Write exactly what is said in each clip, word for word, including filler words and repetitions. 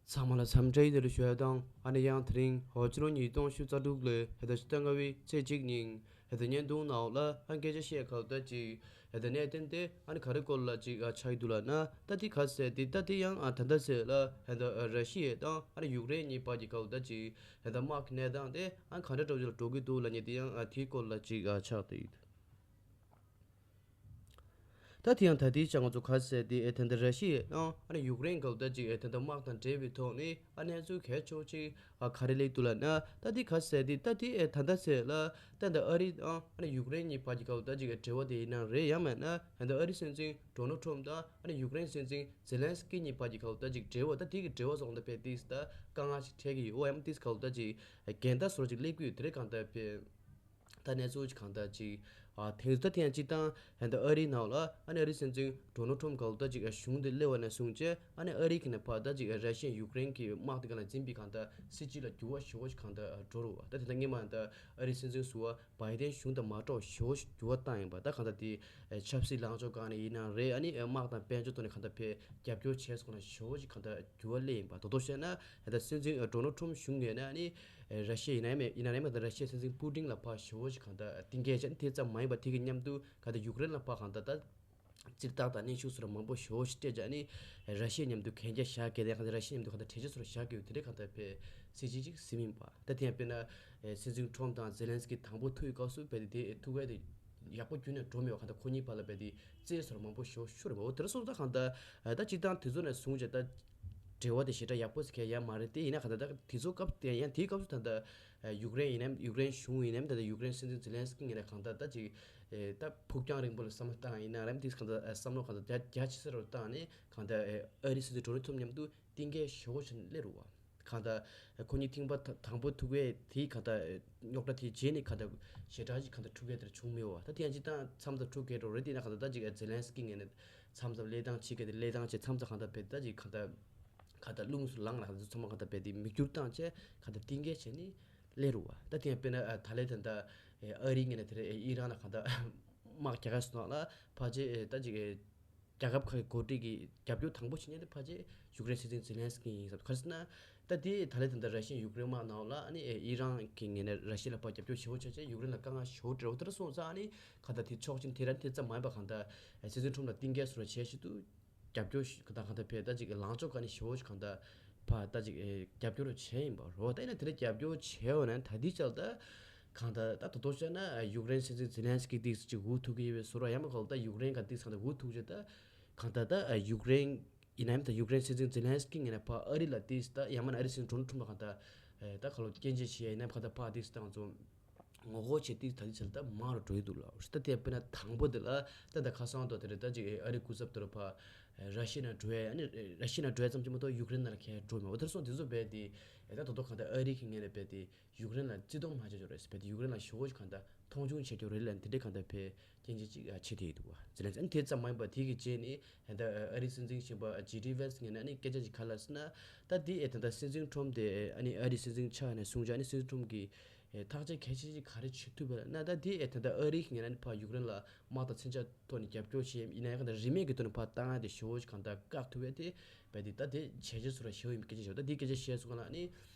ཚང་མ་ལ་འཚམས་འདྲི་ཡི་ལེ་ལོ་ཞུ་ཡ་དང་ཨ་ནི་ཡང་དེ་རིང་ཧོ་ཅི་རོ་ཉིས་སྟོང་ཉི་ཤུ་རྩ་དྲུག་ལོའི་ཧེ་ད་ཕྱི་ཟླ་ལྔ་པའི་ཚེས་གཅིག་ཉིན་ཧེ་ད་བརྙན་ཐུང་ནང་ལ་ཨ་སྐད་ཆ་བཤད་ཁ་ད་ཅིག་ཧེ་ད་གནད་དོན་དེ་ཨ་ནི་ག་རེ་སྐོར་ལ་ཅིག་ཨ་ཆགས་ཀྱི་འདུག་ལབ་ན། ད་དེ་ག་ཟེར་དེ་ད་དེ་ཡང་ཨ་ད་ལྟ་ཟེར་ལ་ཧེ་ད་ཨ་ར་ཤི་ཡ་དང་ཨ་ནི་ཡུཀ་རེན་གཉིས་བར་གྱི་ཁ་ད་ཅིག་ཧེ་ད་དམག་གི་གནས་སྟངས་དེ་ཨ་ག་འདྲ་འདྲ་བོ་ཅིག་ལ་འགྲོ་གི་འདུག་ལབ་མཁན་དེ་ཡང་ཨ་དེའི་སྐོར་ལ་ཅིག་ཨ་ཆགས་བསྡད་ཡོད། ད་དེ་ཡང་ད་ལྟའི་ཆ་ང་ཚོ་ག་ཟེར་དེ་ཨེ་ད་ལྟ་ར་ཤི་ཡ་དང་ཨ་ནི་ཡུཀ་རེན་སྐབས་ད་ཅིག་ཨེ་ད་ལྟ་དམག་དང་འབྲེལ་བའི་ཐོག་ནས་ཨ་གནས་ཚུལ་གལ་ཆེ་བོ་ཅིག་ཨ་ག་རེ་སླེབས་འདུག་ལབ་ན། ད་དེ་ག་ཟེར་དེ་ད་དེ་ཨེ་ད་ལྟ་ཟེར་ལ་ད་ད་ཨ་རི་དང་ཨ་ནི་ཡུཀ་རེན་གཉིས་བར་གྱི་སྐབས་ད་ཅིག་ཨེ་འབྲེལ་བ་དེ་ཡིན་ན་རེད། ཡང་མིན་ན་ཨེ་ད་ཨ་རི་སྲིད་འཛིན་ཌོ་ནལ་ཊམ་དང་ཨ་ནི་ཡུཀ་རེན་སྲིད་འཛིན་ཛེ་ལན་སི་ཀི་གཉིས་བར་གྱི་སྐབས་ད་ཅིག་འབྲེལ་བ་ད་དེ་གི་འབྲེལ་བ་སོགས་ད་དཔེ་དེ་ད་དཀའ་ངལ་ཞིག་འཕྲད་ཀྱི་ཡོད། ཨ་ཡང་དེ་སྐབས་ད་ཅིག་འགལ་ཟླ་སོགས་ཅིག་སླེབས་ཀྱི་ཡོད། དེ་རེད་གང་ལྟར་དཔེ། ད་གནས་ཚུལ་གྱི་གང་ལྟར་ཅིག་ཨ་དེང་ད་ཐེངས་གཅིག་དང་ཧན་ད་ཨ་རིའི་ནང་ལ་ཨ་ནི་ཨ་རིའི་སྲིད་འཛིན་ཌོ་ནལ་ཊམ་གང་ལྟར་ཅིག་གཞུང་དེ་སླེབས་པ་ནས་བཟུང་བྱས་ཨ་ནི་ཨ་རི་གི་ནས་ཕར་ད་ཅིག་ར་ཤི་ཡ་ཡུཀ་རེན་གྱི་དམག་དེ་ག་ལ་འཛིན་པའི་གང་ལྟར་སྲིད་བྱུས་ལ་འགྱུར་བ་ཞེ་པོ་ཞིག་གང་ལྟར་འགྲོ་རུ་བ། ད་དེ་ད་སྔོན་མ་ད་ཨ་རིའི་སྲིད་འཛིན་ཟུར་པ་བའི་ཏན་གཞུང་དང་མ་འགྲོགས་ཞེ་པོ་ཞིག་འགྱུར་བ་བཏང་ཡིན་པ། ད་གང་ལྟར་དེ་ཆབ་སྲིད་ལངས་ཕྱོགས་སྒང་ནས་ཡིན་ན་རེད། ཨ་ནི་དམག་དང་དཔལ་འབྱོར་ཐོག་ནས་གང་ལྟར་ཕར་རྒྱབ་སྐྱོར་བྱས་སོང་ན་ཞེ་པོ་ཞིག་གང་ལྟར་འགྱུར་བ་སླེབས་ཡིན་པ། དོ་དོ་བཤད་ན་ད་སྲིད་འཛིན་ཌོ་ནལ་ཊམ་གཞུང་ངོས་ནས་ཨ་ནི་ར་ཤི་ཡ་ཡིན་ན་ཡང་མེད་ཡིན་ན་ཡང་མེད་ད་ར་ཤི་ཡའི་སྲིད་འཛིན་པུ་ཏིན་ལ་ཕར་ཞེ་པོ་ཞིག་གང་ལྟར་གཏིང་སྐྱེལ་བྱས། དེ་ཙམ་མ་ཡིན་པར་དེ་གི་མཉམ་དུ་གང་ལྟར་ཡུཀ་རེན་ལ་ཕར་གང་ལྟར་ད་སྤྱིར་བཏང་དང་གནོན་ཤུགས་སོགས་མང་པོ་ཞེ་པོ་ཞིག་སྤྲད་བྱས། ཨ་ནི་ར་ཤི་ཡའི་མཉམ་དུ་གན་རྒྱ་བཞག་གལ་ཏེ་གང་ལྟར་ར་ཤི་ཡའི་མཉམ་དུ་གང་ལྟར་གྲོས་གཞི་སོགས་བཞག་གི་ཡོད། དེ་འདྲའི་གང་ལྟར་དཔེ་སྲིད་བྱུས་ཅིག་ཟིན་ཡིན་པ། ད་དེ་ཡང་དཔེར་ན་སྲིད་འཛིན་ཊམ་དང་ཛེ་ལན་སི་ཀི་དང་པོ་ཐུག་པའི་སྐབས་སུ་དཔེ་དེ་དེ་ཐུག་པ་དེ་ཡག་པོ་ཁྱོན་ནས་འགྲོ་མེད་པ། གང་ལྟར་ཁོ་གཉིས་བར་ལ་དཔེ་དེ་རྩོད་སོགས་མང་པོ་ཞེ་པོ་ཤོར་རེད་པ། འོ་དེ་འདྲ་སོང་ཙང་གང་ལྟར་ད་སྤྱིར་བཏང་དེ་ཚོ་ནས་བཟུང་བྱས་ད་འབྲེལ་བ་དེ་ཞེ་དྲག་ཡག་པོ་ཟེར་མཁན་ཡང་མ་རེད། དེ་ཡིན་ན་གང་ལྟར་ད་དེ་ཚོ་སྐབས་དེ་ཡང་དེའི་སྐབས་སུ་ད་ལྟ་ཡུཀ་རེན་ཡིན་ནམ་ཡུཀ་རེན་གཞུང་ཡིན་ནམ་ད་ལྟ་ཡུཀ་རེན་སྲིད་འཛིན་ཛེ་ལན་སི་ཀི་ངོས་ནས་གང་ལྟར་ད་ཅིག་ད་ཕུགས་རྒྱང་རིང་པོ་ལ་བསམ་བློ་བཏང་ཡིན་ན་རམ། དེ་གང་ལྟར་བསམ་བློ་གང་ལྟར་རྒྱ་རྒྱ་ཆེ་ས་རུ་བཏང་ནས་གང་ལྟར་ཨ་རིའི་སྲིད་འཛིན་ཌོ་ནལ་ཊམ་མཉམ་དུ་གཏིང་སྐྱེལ་ཞེ་པོ་ཞིག་སླེབས་རུ་བ། གང་ལྟར་ཁོ་གཉིས་ཐེངས་པ་ད་དང་པོ་ཐུག་པའི་དེའི་གང་ལྟར་རྙོག་དྲ་དེའི་རྗེས་ནས་གང་ལྟར་ཞེ་དྲག་ཅིག་གང་ལྟར་འཁྲུག་ག་དེར་བྱུང་མེད་པ། ད་དེ་ཡང་སྤྱིར་བཏང་མཚམས་མཚམས་འཁྲུག་ག་འགྲོ་རེད། དེ་ན་གང་ལྟར་ད་ཅིག་ཛེ་ལན་སི་ཀི་ངོས་ནས་མཚམས་མཚམས་གླེང་སྟངས་བྱེད་ག་དེ་གླེང་སྟངས་བྱས། མཚམས་མཚམས་གང་ལྟར་བས་ད་ཅིག་གང་ལྟར་གང་ལྟར་རླུང་སུ་ལངས་ལ་གང་ལྟར་ཚང་མ་གང་ལྟར་བས་དེ་མིག་སྒྱུར་བཏང་བྱས་གང་ལྟར་གཏིང་སྐྱེལ་བྱས་ནས་སླེབས་རུ་བ། ད་དེ་ཡང་དཔེར་ན་ད་ལན་ད་ལྟ་ཨ་རིའི་ངོས་ནས་དེ་རེད་ཨི་རན་ལ་གང་ལྟར་དམག་རྒྱག་ག་སོང་ལ་ཕལ་ཆེར་ད་ཅིག་རྒྱལ་ཁབ་ཁག་གི་འགོ་ཁྲིད་ཀྱིས་རྒྱབ་སྐྱོར་དང་པོ་བྱེད་མཁན་དེ་ཕལ་ཆེར་ཡུཀ་རེན་སྲིད་འཛིན་ཛེ་ལན་སི་ཀི་ཡིན་ཟེར། ག་རེ་ཟེར་ན་ད་དེ་ད་ལན་ད་ལྟ་ར་ཤི་ཡ་ཡུཀ་རེན་དམག་ནང་ལ་ཨ་ནི་ཨི་རན་གྱི་ངོས་ནས་ར་ཤི་ཡ་ལ་ཕར་རྒྱབ་སྐྱོར་ཞེ་པོ་བྱས་བྱས་ཡུཀ་རེན་ལ་དཀའ་ངལ་ཞེ་པོ་འཕྲད་འོ་དེ་འདྲ་སོང་ཙང་ཨ་ནི་གང་ལྟར་དེ་ཕྱོགས་གཅིག་དེ་རང་དེ་ཙམ་མ་ཡིན་པ་གང་ལྟར་སྲིད་འཛིན་ཊམ་ལ་གཏིང་སྐྱེལ་སོགས་བྱས་བྱས་དུས་རྒྱབ་སྐྱོར་ཞིག་དང་གང་ལྟར་བས་ད་ཅིག་ལངས་ཕྱོགས་ག་ནས་ཞེ་པོ་ཞིག་གང་ལྟར་ཕར་ད་ཅིག་རྒྱབ་སྐྱོར་བྱས་ཡིན་པ་རོ། ད་ཡིན་ན་དེ་འདྲ་རྒྱབ་སྐྱོར་བྱས་ཡོད་ན་ད་དེ་ཅག་ད་གང་ལྟར་ད་དོ་དོ་བཤད་ན་ཡུཀ་རེན་སྲིད་འཛིན་ཛེ་ལན་སི་ཀི་ཏིག་ཅིག་འུ་ཐུག་གི་ཡོད་པའི་བཟོ་འདྲ་ཡང་མ་གང་ལྟར་ཡུཀ་རེན་ག་ཏིག་གང་ལྟར་འུ་ཐུག་བྱས་ད་གང་ལྟར་ད་ཡུཀ་རེན་ཡིན་ནའི་ད་ཡུཀ་རེན་སྲིད་འཛིན་ཛེ་ལན་སི་ཀི་ངོས་ནས་ཕར་ཨ་རི་ལ་ཏིག་ད་ཡང་མིན་ན་ཨ་རི་སྲིད་འཛིན་ཌོ་ནལ་ཊམ་ལ་གང་ལྟར་ད་ག་ལོ་སྐྱོན་བརྗོད་བྱེད་ཡ་ཡིན་ནའི་གང་ལྟར་ཕར་ཏིག་ད་ང་ཚོ་ངོ་རྒོལ་བྱེད་དུས་ད་ལྟའི་ཆར་ད་མང་རུ་འགྲོ་ཡི་འདུག་ལ། ད་དེ་དཔེར་ན་དང་པོ་དེ་ལ་ད་ད་ཁ་སང་དུ་དེ་རེད། ད་ཅིག་ཨ་རི་སྐུ་ཚབ་དེ་རུ་ཕར་ར་ཤི་ཡ་ནང་འགྲོ་ཡ་ཨ་ནི་ར་ཤི་ཡ་ནང་འགྲོ་ཡ་ཙམ་གྱིས་མ་གཏོགས་ཡུཀ་རེན་ནང་ལ་གང་ཡང་འགྲོ་མེད་པ། དེར་སོང་དེ་ཚོ་རྦད་དེ་ད་དོ་དོ་གང་ལྟར་ཨ་རི་གི་ངོས་ནས་རྦད་དེ་ཡུཀ་རེན་ལ་བརྩི་མཐོང་མ་བྱེད་ཅོག་རེད། རྦད་དེ་ཡུཀ་རེན་ལ་ཞེ་པོ་ཅིག་གང་ལྟར་མཐོང་ཆུང་བྱེད་ཅོག་རེད་ལབ་དེ་འདྲའི་གང་ལྟར་ཕར་སྐྱོན་བརྗོད་ཅིག་བྱེད་བསྡད་ཡི་འདུག་བ། ཟེར་ལན་ཨ་ནི་དེ་ཙམ་མ་ཡིན་པ་དེ་གི་རྗེས་ནས་ད་ཨ་རིའི་སྲིད་འཛིན་གཞོན་པ་ཇེ་ཌི་ཝེན་སི་ངོས་ནས་ཨ་ནི་སྐད་ཆ་ཅིག་ག་ལབ་ཟེར་ན། ད་དེ་ཨེ་ད་ལྟ་སྲིད་འཛིན་ཊམ་དེ་ཨ་ནི་ཨ་རིའི་སྲིད་འཛིན་ཆགས་ནས་བཟུང་བྱས་ཨ་ནི་སྲིད་འཛིན་ཊམ་གིས་ཨེ་ཐག་གཅོད་གལ་ཆེ་ཅིག་ག་རེ་བྱེད་ཐུབ་པ་ན། ད་དེ་ཨེ་ད་ལྟ་ཨ་རི་གི་ངོས་ནས་ཕར་ཡུཀ་རེན་ལ་དམག་དང་མཚོན་ཆ་ཐོག་ནས་རྒྱབ་སྐྱོར་བྱེད་ཡིན་ན་ཡང་གང་ལྟར་རིན་མེད་ཀྱི་ཐོག་ནས་ཕར་བཏང་ཡ་དེ་ཞེ་པོ་ཅིག་གང་ལྟར་བཀག་ཐུབ་ཡ་དེ་རྦད་དེ་ད་དེ་བྱས་རྗེས་བཟོ་འདྲ་ཞེ་པོ་ཡིན་པའི་སྐད་ཆ་བཤད། ད་དེ་སྐད་ཆ་བཤད་སོང་ལ་ཨ་ནི་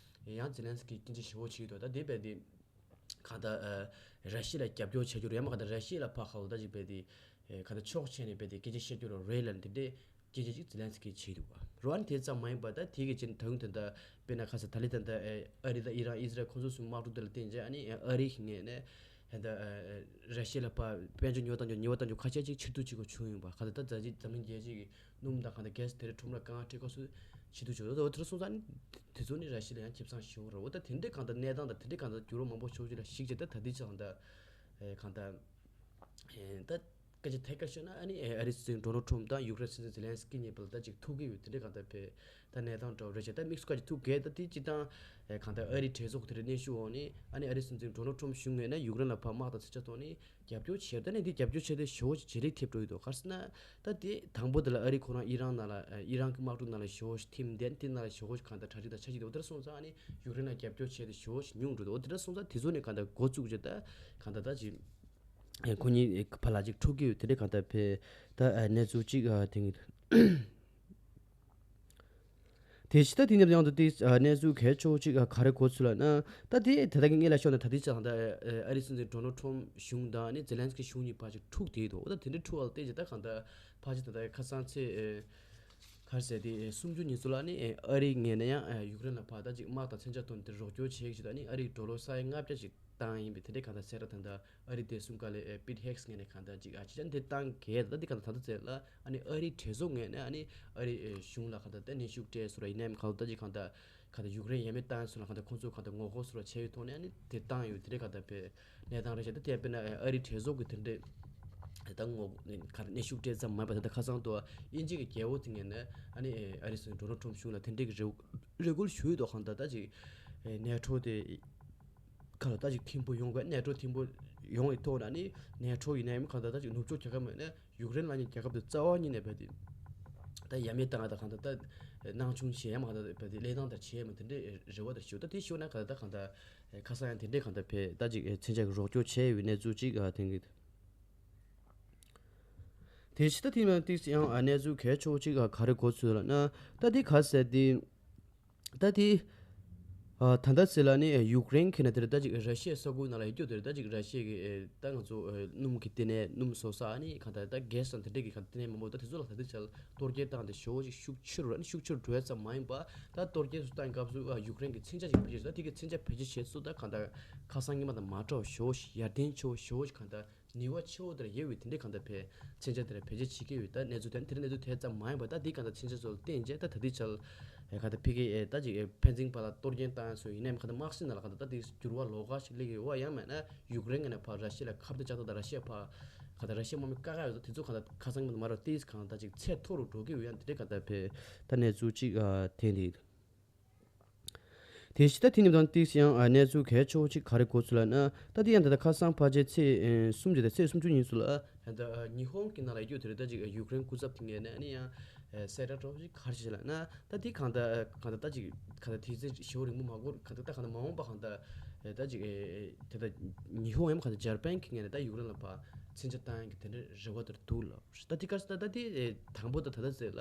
ཡང་ཛེ་ལན་སི་ཀི་སྐད་ཆ་ཞེ་པོ་བྱེད་ཀྱི་འདུག་ད་དེ་རྦད་དེ་གང་ལྟར་ཨ་ར་ཤི་ཡ་ལ་རྒྱབ་སྐྱོར་བྱ་རྒྱུ་རེད། ཡང་མིན་ན་གང་ལྟར་ར་ཤི་ཡ་ལ་ཕར་ཁ་ལོ་ད་ཅིག་རྦད་དེ་ཨེ་གང་ལྟར་ཕྱོགས་ཕྱེ་ནས་རྦད་དེ་སྐད་ཆ་བཤད་རྒྱུ་རེད་ལབ་ནས་དེ་འདྲའི་སྐད་ཆ་ཅིག་ཛེ་ལན་སི་ཀིས་བྱས་འདུག་བ། རོ་ཨ་ནི་དེ་ཙམ་མ་ཡིན་པ་ད་དེ་གི་རྗེས་ད་དུང་ད་ལྟ་དཔེར་ན་ཁ་ས་ད་ལི་ད་ལྟ་ཨེ་ཨ་རི་དང་ཨི་རན་ཨི་ཟི་རལ་ཁོང་ཚོ་གསུམ་དམག་འཁྲུག་དེ་ལ་བརྟེན་བྱས་ཨ་ནི་ཨ་རི་གི་ངོས་ནས་ད་ལྟ་ར་ཤི་ཡ་ལ་ཕར་དཔལ་འབྱོར་ཉོ་བཏང་རྒྱུ་ཉེས་པ་བཏང་རྒྱུ་ཁ་ཤས་ཅིག་ཕྱིར་བསྡུ་བྱེད་དགོས་བྱུང་ཡོད་པ། ཁ་ད་ད་ད་ཅིག་འཛམ་གླིང་རྒྱལ་སྤྱི་གི་སྣུམ་དང་གང་ལྟར་གྷེ་སི་དེ་རིགས་ཁྲོམ་ར་དཀའ་ངལ་འཕྲད་སྐབས་སུ་ཕྱིར་བསྡུ་བྱེད་དགོས། དེ་ཚོ་སོང་ཙང་ནི་དེ་ཚོ་ནི་ར་ཤི་ཡ་ལ་ཡང་ཁེ་བཟང་ཞེ་པོ་རེད། འོ་ད་དེ་འདྲའི་གང་ལྟར་གནས་སྟངས་དང་དེ་འདྲའི་གང་ལྟར་འགྱུར་བ་མང་པོ་ཕྱོགས་བཞི་ལ་གཞིགས་བྱས་ད་ད་ལྟའི་ཆ་གང་ལྟར་ཨེ་གང་ལྟར་ཨེ་ད་སྐད་ཆ་ཐད་ཀར་ཤོད་ན་ཨ་ནི་ཨེ་ཨ་རིའི་སྲིད་འཛིན་ཌོ་ནལ་ཊམ་དང་ཡུཀ་རེན་སྲིད་འཛིན་ཛེ་ལན་སི་ཀི་གཉིས་བར་ལ་ད་ཅིག་ཐུག་གི་ཡོད། དེ་འདྲའི་གང་ལྟར་དཔེ་ད་གནས་སྟངས་འདྲ་བོ་རེད་བྱས། ད་དམིགས་སུ་བཀར་གྱི་ཐུག་གས། ད་དེ་སྤྱིར་བཏང་ཨེ་གང་ལྟར་ཨ་རིའི་གྲོས་ཚོགས་དེ་རིགས་གནོན་ཤུགས་འོག་ནས་ཨ་ནི་ཨ་རིའི་སྲིད་འཛིན་ཌོ་ནལ་ཊམ་གཞུང་ངོས་ནས་ཡུཀ་རེན་ལ་ཕར་དམག་དང་མཚོན་ཆ་ཐོག་ནས་རྒྱབ་སྐྱོར་བྱས། ད་ནི་འདི་རྒྱབ་སྐྱོར་བྱས་ཏེ་ཞེ་པོ་ཅིག་བྱེད་རིགས་ཐེབས་འགྲོ་ཡི་འདུག་ག་རེ་ཟེར་ན་ད་དེ་དང་པོ་དེ་ལ་ཨ་རི་ཁོ་རང་ཨི་རན་ནང་ལ་ཨི་རན་གྱི་དམག་འཁྲུག་ནང་ལ་ཞེ་པོ་ཅིག་ཐིམ། དེ་དེ་ནང་ལ་ཞེ་པོ་ཅིག་གང་ལྟར་གྲ་སྒྲིག་དང་ཆ་ཞིག་འདུག་དེ་འདྲ་སོང་ཙང་ཨ་ནི་ཡུཀ་རེན་ལ་རྒྱབ་སྐྱོར་བྱས་ཏེ་ཞེ་པོ་ཅིག་ཉུང་འགྲོ་འདུག་དེ་འདྲ་སོང་ཙང་དེ་ཚོ་ནས་གང་ལྟར་འགོ་བཙུགས་བྱས་ད་གང་ལྟར་ད་ཅིག་ཁོ་གཉིས་བར་ལ་ཅིག་འཁྲུག་གི་ཡོད། དེ་འདྲ་གང་ལྟར་དཔེ་ད་གནས་ཚུལ་ཅིག་དེང་གི་དེ་བཞིན་ད་དེ་ནས་ཡང་དུ་དེ་གནས་ཚུལ་གལ་ཆེ་བོ་ཅིག་ག་རེ་གོ་ཚུལ་ལབ་ན། ད་དེ་དེ་དག་གི་སྔོན་ལ་ཤོད་ན་ད་དེ་ཆ་ད་ཨ་རི་སྲིད་འཛིན་ཌོ་ནལ་ཊམ་གཞུང་དང་ནི་ཛེ་ལན་སི་ཀི་གཞུང་གཉིས་བར་ཅིག་འཁྲུག་བསྡད་འདུག་འོ་ད་དེ་འདྲའི་འཁྲུག་བ་ལ་བརྟེན་ཅིག་ད་གང་ལྟར་ཕལ་ཆེར་ད་ལྟ་ཁ་སང་ཚེས་ག་རེ་ཟེར་དེ་སུམ་ཅུ་ཉིན་ཚོ་ལ་ནི་ཨ་རིའི་ངོས་ནས་ཡང་ཡུཀ་རེན་ལ་ཕར་ད་ཅིག་དམག་དང་མཚོན་ཆ་ཐོག་ནས་དེ་རོགས་སྐྱོར་བྱེད་ཀྱི་ཞིག་ད་ནི་ཨ་རིའི་ཌོ་ལར་ས་ཡ་ལྔ་བརྒྱ་ཞིག་བཏང་ཡིན་པའི་དེ་འདྲའི་གང་ལྟར་གསལ་བསྒྲགས་ད་ལྟ་ཨ་རིའི་བདེ་སྲུང་བཀའ་བློན་པིཊ་ཧེག་སི་ངོས་ནས་གང་ལྟར་ཅིག་ཨ་ཅི་ཅང་དེ་བཏང་གལ་ད་དེ་གང་ལྟར་ད་ལྟ་ཚེ་ལ་ཨ་ནི་ཨ་རིའི་གྲོས་ཚོགས་ངོས་ནས་ཨ་ནི་ཨ་རིའི་གཞུང་ལ་གང་ལྟར་ད་གནོན་ཤུགས་སྤྲད་སོང་ར་ཡིན་ནའི་གང་ལྟར་ད་ཅིག་གང་ལྟར་གང་ལྟར་ཡུཀ་རེན་ཡ་མེད་བཏང་སོང་ལ་གང་ལྟར་ཁོང་ཚོ་གང་ལྟར་ངོ་རྒོལ་སོང་ར་བྱས་ཡོད་ཐོག་ནས་ཨ་ནི་དེ་བཏང་ཡོད་དེ་འདྲའི་གང་ལྟར་བས་གནས་སྟངས་རེད་ཤག་ད་དེ་དཔེར་ན་ཨ་རིའི་གྲོས་ཚོགས་ཀྱི་དེ་འདྲའི་ད་ངོ་གང་ལྟར་གནོན་ཤུགས་སྤྲད་ཙམ་མ་ཡིན་པ་ད་ལྟ་ཁ་སང་དུ་དབྱིན་ཇི་གི་རྒྱལ་པོ་དེ་ངོས་ནས་ཨ་ནི་ཨ་རིའི་སྲིད་འཛིན་ཌོ་ནལ་ཊམ་གཞུང་ལ་དེ་འདྲའི་གི་རེ་རེ་སྐུལ་ཞུས་ཡོད་དོ་གང་ལྟར་ད་ཅིག་ནེ་ཊོ་དེ། ག་ལ་ད་ཅིག་མཐུན་པོ་ཡོང་དགོས་ནེ་ཊོ་མཐུན་པོ་ཡོང་བའི་ཐོག་ན་ནི་ནེ་ཊོ་ཡིན་ན་ཡང་གང་ལྟར་ད་ཅིག་ནུབ་ཕྱོགས་རྒྱལ་ཁབ་མེད་ན་ཡུཀ་རེན་ལ་ནི་རྒྱལ་ཁབ་དེ་རྩ་བ་ཉིད་ནས་བས་ཏེ་ད་ཡ་མེད་བཏང་ད་གང་ལྟར་ད་སྣང་ཆུང་བྱེད་ཡ་མ་གང་ལྟར་བས་ཏེ་ལས་སྟངས་དེ་བྱེད་ཡ་མ་དེ་འདྲའི་རེ་བ་དེ་ཞུ་ད་དེ་ཞུ་ན་གང་ལྟར་ད་གང་ལྟར་ཁ་སང་ཡང་དེ་འདྲའི་གང་ལྟར་བས་ད་ཅིག་མཚོན་ཆ་གི་རོགས་སྐྱོར་བྱས་ཡོད་གནས་ཚུལ་ཅིག་ཐོན་གི། དེ་ཕྱི་ད་དེ་མ་ཏིག་ཡང་གནས་ཚུལ་གལ་ཆེ་བོ་ཅིག་ག་རེ་གོ་ཚུལ་ལབ་ན་ད་དེ་ག་ཟེར་དེ། ད་དེ། ཨ་ད་ལྟ་ཟེར་ལ་ནི་ཡུཀ་རེན་ཁེ་ན་དེར་ད་ཅིག་ར་ཤི་ཡའི་ས་ཁུལ་ནང་ལ་ཡོད་རྒྱུ་དེར་ད་ཅིག་ར་ཤི་ཡ་གི་ད་ང་ཚོ་སྣུམ་གི་ལྟེ་གནས་སྣུམ་བཟོ་ས་ཨ་ནི་གང་ལྟར་ད་གྷེ་སི་དང་དེ་འདྲས་ཀྱི་གང་ལྟར་ལྟེ་གནས་མང་པོ་ད་དེ་ཚོ་ལ་ད་ལྟ་ཆར་གཏོར་སྐྱོན་བཏང་སྟེ་ཞེ་པོ་ཅིག་ཤུགས་ཆེ་རུ་ཨ་ནི་ཤུགས་ཆེ་རུ་འགྲོ་ཡ་ཙམ་མ་ཡིན་པ་ད་གཏོར་སྐྱོན་སུ་བཏང་སྐབས་སུ་ཡུཀ་རེན་གྱི་མཚོན་ཆ་ཅིག་བེད་སྤྱོད་བྱས་ད་དེ་གི་མཚོན་ཆ་བེད་སྤྱོད་བྱེད་ཚུལ་ད་གང་ལྟར་ཁ་སང་སྔོན་མ་དང་མ་འདྲ་བ་ཞེ་པོ་ཞིག་ཡར་ལྡན་ཆེ་བོ་ཞེ་པོ་ཞིག་གང་ལྟར། ནུས་པ་ཆེ་བོ་དེར་ཡོད་པའི་དེ་འདྲའི་གང་ལྟར་བས་མཚོན་ཆ་དེར་བེད་སྤྱོད་བྱེད་ཀྱི་ཡོད་ད་གནས་ཚུལ་དེ་དེ་འདྲའི་གནས་ཚུལ་དེ་ཙམ་མ་ཡིན་པ་ད་འདི་གང་ལྟར་མཚོན་ཆ་ཚོ་ལ་བརྟེན་རྗེས་ད་ད་ལྟའི་ཆར་གང་ལྟར་ཕ་གིའི་ད་ཅིག་ཕན་ཚུན་བར་ལ་གཏོར་སྐྱོན་བཏང་ཡ་སོགས་ཡིན་ནའི་གང་ལྟར་དམག་སྲིད་ནང་ལ་གང་ལྟར་ད་དེ་འགྱུར་བ་ལོགས་ཀ་ཞིག་སླེབས་ཀྱི་ཡོད་པ་ཡང་མེད་ན་ཡུཀ་རེན་ངོས་ནས་ཕར་ར་ཤི་ཡ་ལ་ཁ་གཏད་བཅག་ཐབས་དང་ར་ཤི་ཡ་ཕར་གང་ལྟར་ར་ཤི་ཡ་དམག་མི་བཀག་ག་ཡོད་ད་དེ་ཚོ་གང་ལྟར་ཁ་སང་ཉིན་མ་ར་ཏིས་གང་ལྟར་ཅིག་ཚད་མཐོ་རུ་འགྲོ་གི་ཡོད་ཡང་དེ་འདྲའི་གང་ལྟར་བས་ད་གནས་ཚུལ་ཅིག་ཐོན་འདུག་དེ་ཕྱི་ད་དེ་ནི་དང་ཏིག་ཡང་གནས་ཚུལ་གལ་ཆེ་བོ་ཅིག་ག་རེ་གོ་ཚུལ་ལབ་ན་ད་དེ་ཡང་ད་ལྟ་ཁ་སང་ཕལ་ཆེར་ཚེས་གསུམ་གྱི་ད་ཚེས་སུམ་ཅུ་ཉིན་སུ་ལ་ད་ཉི་ཧོང་གི་ནང་ལ་ཡོད་དེ་རེད་ད་ཅིག་ཡུཀ་རེན་སྐུ་ཚབ་དེ་ངོས་ནས་ཨ་ནི་ཡང་གསལ་བསྒྲགས་འདྲ་བོ་ཅིག་ག་རེ་བྱས་ལབ་ན་ད་དེ་གང་ལྟར་གང་ལྟར་ད་ཅིག་གང་ལྟར་དེ་ཚེ་ཞེ་པོ་རིང་པོ་མ་འགོར་གང་ལྟར་ད་གང་ལྟར་མ་འོངས་པ་གང་ལྟར་ད་ཅིག་དེ་ད་ཉི་ཧོང་ཡང་གང་ལྟར་འཇར་པན་གྱི་ངོས་ནས་ད་ཡུཀ་རེན་ལ་ཕར་མཚོན་ཆ་བཏང་ཡག་གི་དེ་འདྲའི་རེ་བ་དེར་འདུག་ལབ། ད་དེ་ག་རེ་ཟེར་ན་ད་དེ་དང་པོ་ད་ད་ལྟ་ཟེར་ལ་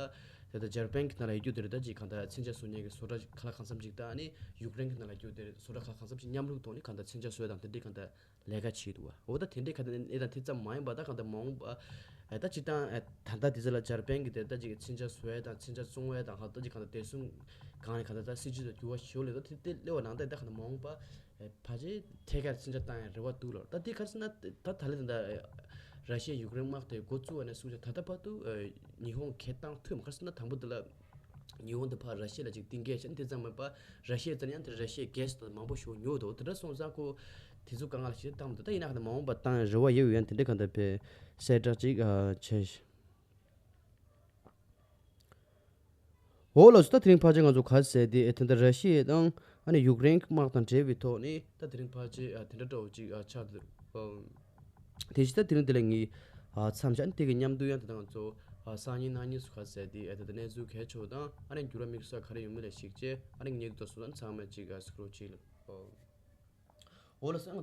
ད་ལྟ་འཇར་པན་གྱི་ནང་ལ་ཡོད་རྒྱུ་དེ་རེད་ད་ཅིག་གང་ལྟར་མཚོན་ཆ་བཟོ་མཁན་གྱི་བཟོ་གྲྭ་ག་ལ་གང་འཚམ་ཅིག་དང་ཨ་ནི་ཡུཀ་རེན་གྱི་ནང་ལ་ཡོད་རྒྱུ་དེ་རེད་བཟོ་གྲྭ་ག་ལ་གང་འཚམ་ཅིག་མཉམ་རུབ་ཐོག་ནས་གང་ལྟར་མཚོན་ཆ་བཟོ་ཡ་དང་དེ་འདྲའི་གང་ལྟར་ལས་ཀ་བྱེད་འདུག་བ། འོ་ད་དེ་འདྲའི་གང་ལྟར་གནས་སྟངས་དེ་ཙམ་མ་ཡིན་པ་ད་གང་ལྟར་མ་འོངས་པ་ད་སྤྱིར་བཏང་ད་ལྟ་དེ་ཚོ་ལ་འཇར་པན་གྱི་དེ་ད་ཅིག་མཚོན་ཆ་བཟོ་ཡ་དང་མཚོན་ཆ་བཙོང་བ་དང་གང་ལྟར་ཅིག་གང་ལྟར་བདེ་སྲུང་སྒང་ནས་གང་ལྟར་ད་སྲིད་ཇུས་དང་འགྱུར་བ་ཞིག་སླེབས་ད་དེ་དེ་སླེབས་པ་ནང་ལྟར་ད་གང་ལྟར་མ་འོངས་པ། ཕལ་ཆེར་ཐད་ཀར་མཚོན་ཆ་བཏང་ཡང་རེ་བ་འདུག་ལ། ད་དེ་ག་རེ་ཟེར་ན་ད་ད་ལན་ད་ར་ཤི་ཡ་ཡུཀ་རེན་དམག་དེ་འགོ་བཙུགས་པ་ནས་བཟུང་ད་ལྟ་བར་དུ་ཉི་ཧོང་གིས་བཏང་ཐུབ་མ་ག་རེ་ཟེར་ན་དང་པོ་དེ་ལ་ཉི་ཧོང་དེ་ཕར་ར་ཤི་ཡ་ལ་ཅིག་གཏན་འཁེལ་བྱས་ནས་དེ་ཙམ་མིན་པར་ར་ཤི་ཡ་ཙམ་ཡང་དེ་ར་ཤི་ཡའི་གྷེ་སི་དེ་མང་པོ་ཞིག་ཉོས་འདུག་དེ་འདྲ་སོང་ཙང་ཁོ་དེ་ཚོ་དཀའ་ངལ་ཞིག་བཏང་མི་འདུག་ད་ཡིན་ན་ད་མ་འོངས་པ་བཏང་ཡང་རེ་བ་ཡོད་ཡོད་ཡང་དེ་འདྲ་གང་ལྟར་བས་གསལ་བསྒྲགས་ཅིག་བྱས། འོ་ལགས་སོ། ད་དེ་རིང་ཕལ་ཆེར་ང་ཚོ་ག་ཟེར་དེ་ཨེ་ད་ལྟ་ར་ཤི་ཡ་དང་ཨ་ནི་ཡུཀ་རེན་གྱི་དམག་དང་འབྲེལ་བའི་ཐོག་ནས་ད་དེ་རིང་ཕལ་ཆེར་ཨ་དེ་འདྲ་འདྲ་བོ་ཅིག་ཨ་ཆགས་འདུག་ཨམ། དེ་བཞིན་ད་དེ་རིང་འདི་ལ་ངས་ཨ་མཚམས་བཞག་ནས་དེ་གི་མཉམ་དུ་ཡང་ད་ལྟ་ང་ཚོ་ཨ་སང་ཉིན་གནངས་ཉིན་སུ་ག་ཟེར་དེ་ཨེ་ད་ལྟ་གནས་ཚུལ་གལ་ཆེ་བ་དང་ཨ་ནི་འགྱུར་བ་དམིགས་བསལ་ག་རེ་ཡོང་མིན་ལ་གཞིགས་བྱས་ཨ་ནི་ངས་ཉེ་དུ་དང་སུ་དང་ཚང་མས་ཅིག་ཨ་གཟིགས་རོགས་གྱིས་ལགས། འོ་ལགས་སོ།